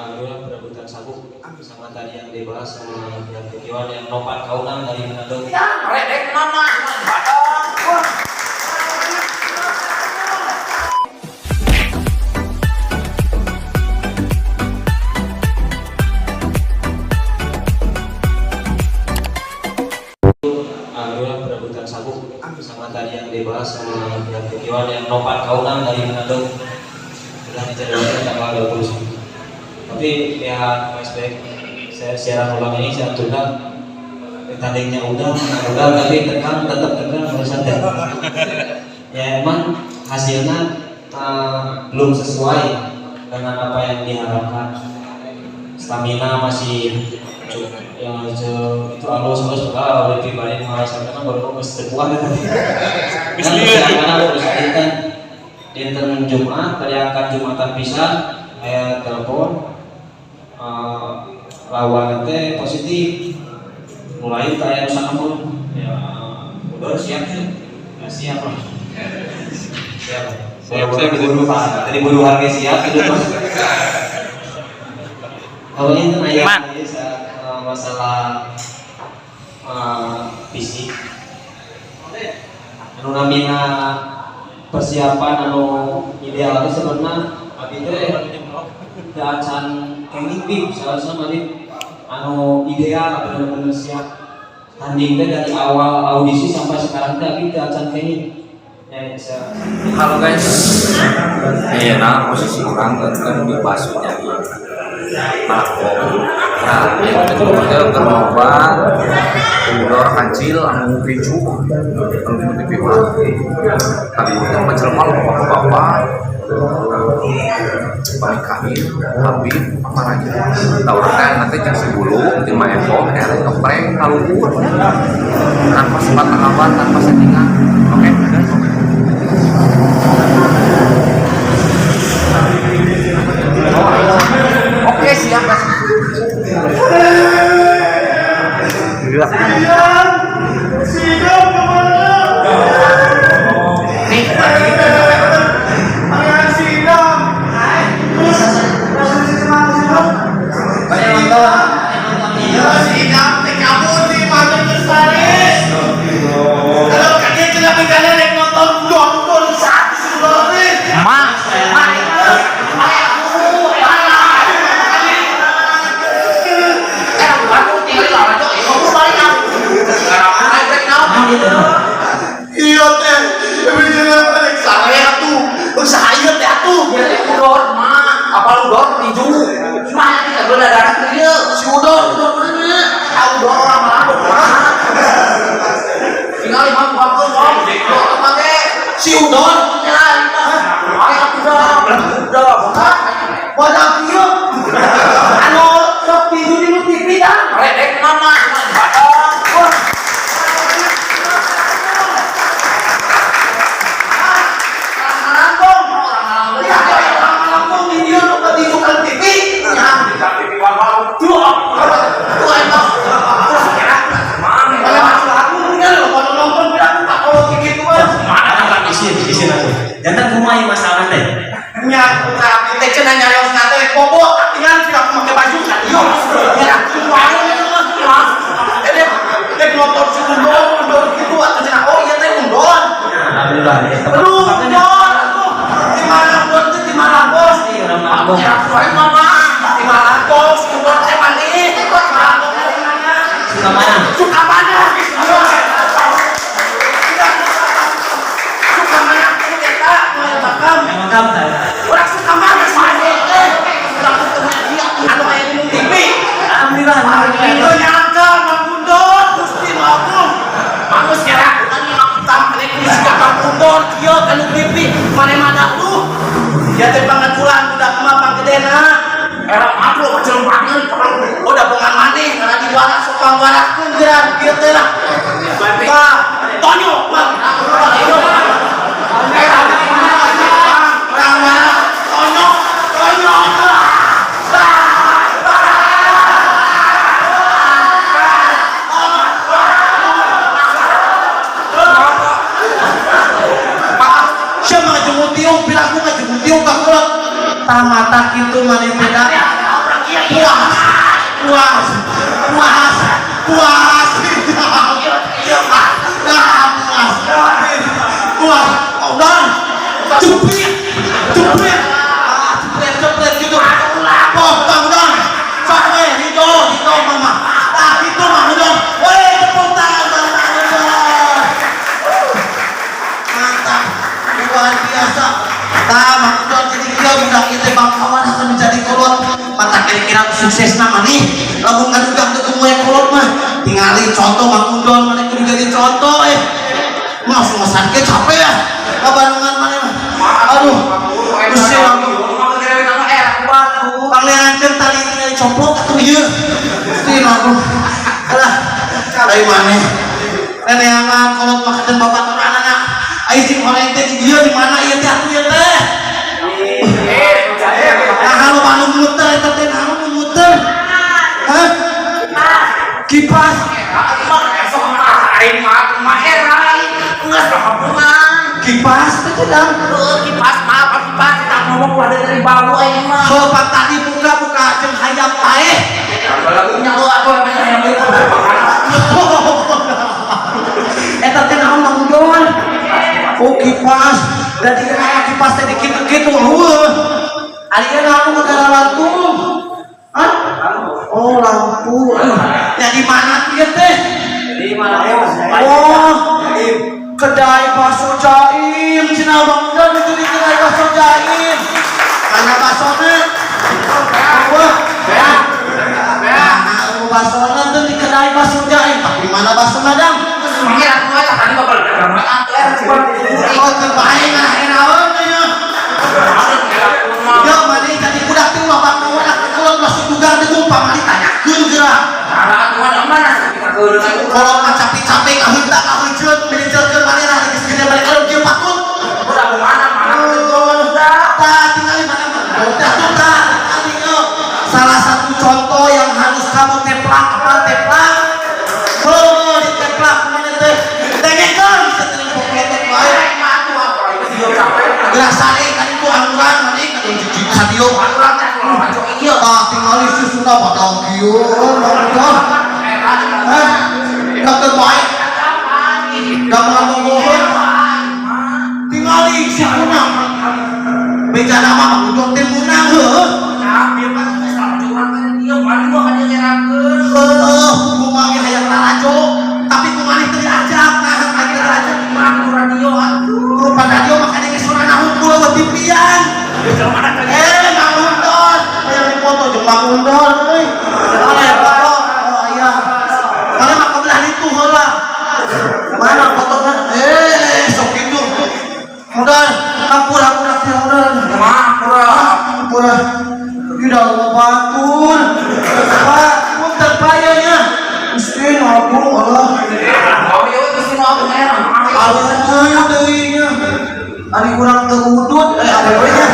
Alhamdulillah perebutan sabuk sama tadi yang dibahas sama pihak Kekiwan yang Nopan Kaunang dari Manado. Ya, redek nama Badang. Alhamdulillah perebutan sabuk sama tadi yang dibahas sama pihak Kekiwan yang Nopan Kaunang dari Manado sudah dijadwalkan tanggal 21. Tapi pihak MSP saya siaran ulang ini saya tunda, tandingnya udah, menang udah, tapi tegang, tetap tegang barusan teh. Ya emang hasilnya belum sesuai dengan apa yang diharapkan. Stamina masih cukup, yang itu halus-halus kalau oleh pribadi merasakan baru mau sekuat tadi. Kan persiapan harus dinten dinten Jumat, tadi angkat Jumatan pisan, saya telepon lawan teh positif, mulai tanya sama ya udah siap sih, ya siap lah, siap. Siap, siap. Buru, tadi buru harga siap itu tuh. Kalau ini tuh nanya Man. masalah fisik, anu namina persiapan anu ideal itu sebenarnya abi teh teu acan kenging bib salah mah anu ideal bener-bener siap tanding teh dari awal audisi sampai sekarang teh abi teu acan kenging ya bisa. Halo guys, iya, nah posisi orang kan di basuh jadi malako. Nah, yang itu kita ternobat, udor kancil, anu picu, anu TV mah. Tadi itu kancil malu bapak-bapak, balik kami, Habib, apa lagi? Tahu orang nanti jam 10, lima eko, erek ngeprank, kaluhur, tanpa sempat tanggapan, tanpa settingan. Oke, guys. Oke, siap guys. Nih, Iya teh, saya tuh, saya teh atuh. Udor mah, apa udor tinju? Mah kita bela darah ieu. Si Udon, Udon bener. Ah udor orang mah mah. Tinggal lima buah ngom, udor make. Si Udon, Ya, mah. Ayo udah, udah. wadah kieu. Anu sok tinju di TV kan? Redek nama Badang. Wah, Orang Lampung, orang Lampung. ya orang Lampung di dieu nu tinju kan TV. Ya, di TV malu. Tuh, tuh emang. Terus kira mana? Mana masuk aku kan lo kalau nonton bilang tak kalau gitu mah. Mana Kan isin isin aku jangan kumaha masalah teh. Nya putra abdi teh cenah nyarios na teh bobo tinggal sih aku make baju kan ieu. Ya aku wae mah. Eh dek nonton si Undon, Undon gitu atuh cenah oh iya teh Undon. Alhamdulillah ya. Aduh, Undon atuh. Di mana Undon teh di mana bos? Iya, orang Lampung. Ya aku mama. Di mana bos? Undon teh mani. Suka mana? Suka mana? Suka mana? Suka mana aku eta nu makam. Yang makam teh. Orang suka mana mana teh? Urang ketemu dia anu aya di TV. Alhamdulillah. Itu nyangka Mang Gundon, Gusti nu Agung. Mangus kira Tampil siga Mang Gundon kieu ka nu TV, mane mah tuh. Ya teh pangaculan budak mah panggedena. Era makhluk kecil banget. Udah bongan maneh karena diwara sok pangwarakeun geura kieu teh lah. Tah, tonyo mah. Orang mana? Tonyo, tonyo. Siapa ngajungut tiung, piraku ngajungut tiung kakulak. Tah mata kitu maneh teh da. Puas. Puas. Puas. Puas. Nah, puas. Puas. Udah. Jepit. Jepit. Ah, jepit, jepit gitu. Oh, Bang Udon. Sok we, hijau, hijau mama. Nah, gitu Mang Udon. Weh, tepuk tangan buat Mang Udon. Mantap. Luar biasa. Tah, Mang Udon jadi kieu budak ieu teh bangkawan akan menjadi kolot. Mata kira-kira sukses nama nih. Lamun ngadugang teu moe kolot mah. Tingali contoh Mang Udon maneh kudu jadi contoh eh. Ngos-ngosan ge capek ya. Kabarungan maneh mah. Aduh. Gusti aduh. Pangleankeun tali tinggal coplok atuh ieu. Gusti aduh. Alah, dari maneh. Neneangan kolot mah kaden babaturanana. Ai sing horeng teh di dieu di mana ieu teh atuh ieu teh? Nah, kalau anu muter eta teh naon nu muter? Hah? Kipas. Kipas teh teh dang. Kipas maaf kipas kita ngomong ulah dari bambu aing mah. Sopan tadi buka-buka jeung hayam paeh. Lagunya lu atuh namanya hayam itu. Eta teh naon Mang Udon? Oh kipas. Da di kipas teh dikitu-kitu heueuh. Ari ieu naon ngagaralantung? Hah? Oh lampu. Ya di mana tuh ieu teh? Di mana? Oh, kedai bakso Jaim. Cenah Bang Udon itu di kedai bakso Jaim. Mana baksona? Wah, nah, baksona tuh di kedai bakso Jaim. Tapi mana baksona dang? Oh, terbaik nah naon ya. Yo, mana jadi budak teh ulah bangkawan atuh kalau masuk dugang teh pamali tanyakeun geura. Kalau mah capek-capek ngaheunta ngaheuceut manajerkeun manehna geus gede balik kalau kieu patut. Tah tingali mana udah tuh tah tingali yo. Salah satu contoh yang harus kamu teplak apa teplak? Oh, diteplak mana teh? Dengekeun sateuning popletot wae. Geura sare kan itu angguran maneh kan jijik sadio. Tah tingali susuna padang kieu nonton. Hah? Keur bae. Da moal tingali si kunang. Beja nama Mang Udon teh meunang heueuh. Heueuh, kumaha ge hayang lalajo, tapi kumaha teu diajak nah hayang diajak. Rupa radio makanya geus sorana hungkul eueuh tipian. Eh, Mang Udon, hayang dipoto jeung Mang Udon euy. Mana ya foto? Oh iya. Mana mah kebelah itu heula. Mana fotona? Eh, sok kitu. Udah, hampura hampura teh udah. Hampura. Udah mau batur. Pak, punten payanya. Gusti agung Allah. Aduh, deui nya. Ari urang teu udud, eh awewe nya.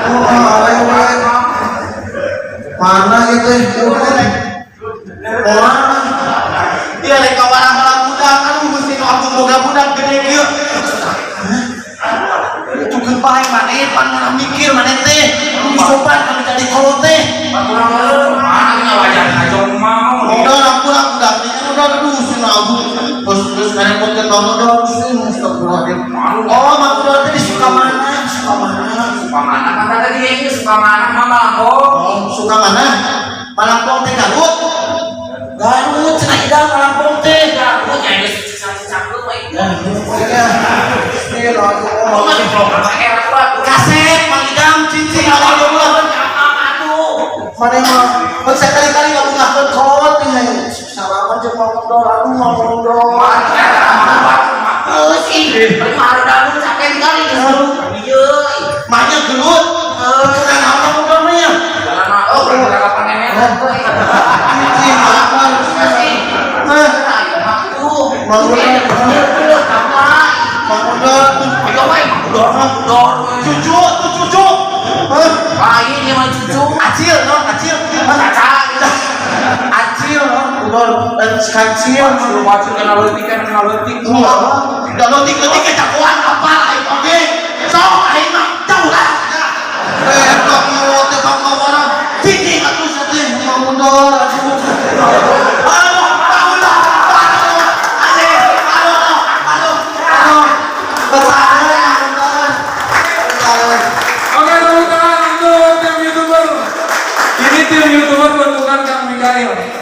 Oh, awewe. Mana ieu teh udud? Mana? Iya rek kawarang budak, aduh Gusti nu agung boga budak gede kieu. Itu keun bae maneh pan mana mikir maneh teh. Kudu sopan kalau jadi kolot teh. Udah ampun budak nih, udah aduh si agung. Terus terus ngarepotkeun Bang Udon, sih astagfirullahaladzim. Oh, Mang Udon teh di Sukamana, Sukamana. Oh, Sukamana. Malangpong teh Garut. Garut cenah idang Malangpong teh. Ya, Kasep Mang Idam cincin alhamdulillah. Mana mah mun sakali-kali ngabungahkeun kolot nih. Salaman jeung Mang Udon, aduh Mang Udon. Mahnya gelut. Cenah naon Mang Udon mah ya? Cincin makan. Hah? Mang Udon. Mang Udon. Cucu tuh cucu. Hah? Acil, no, acil. Acil, no, Udon, dan kacil. Udah leutik-leutik ke jagoan apa aing oge. Sok aing mah jauh lah. Eh, kok mau teh bangga orang. Cicing atuh sate. Jahil.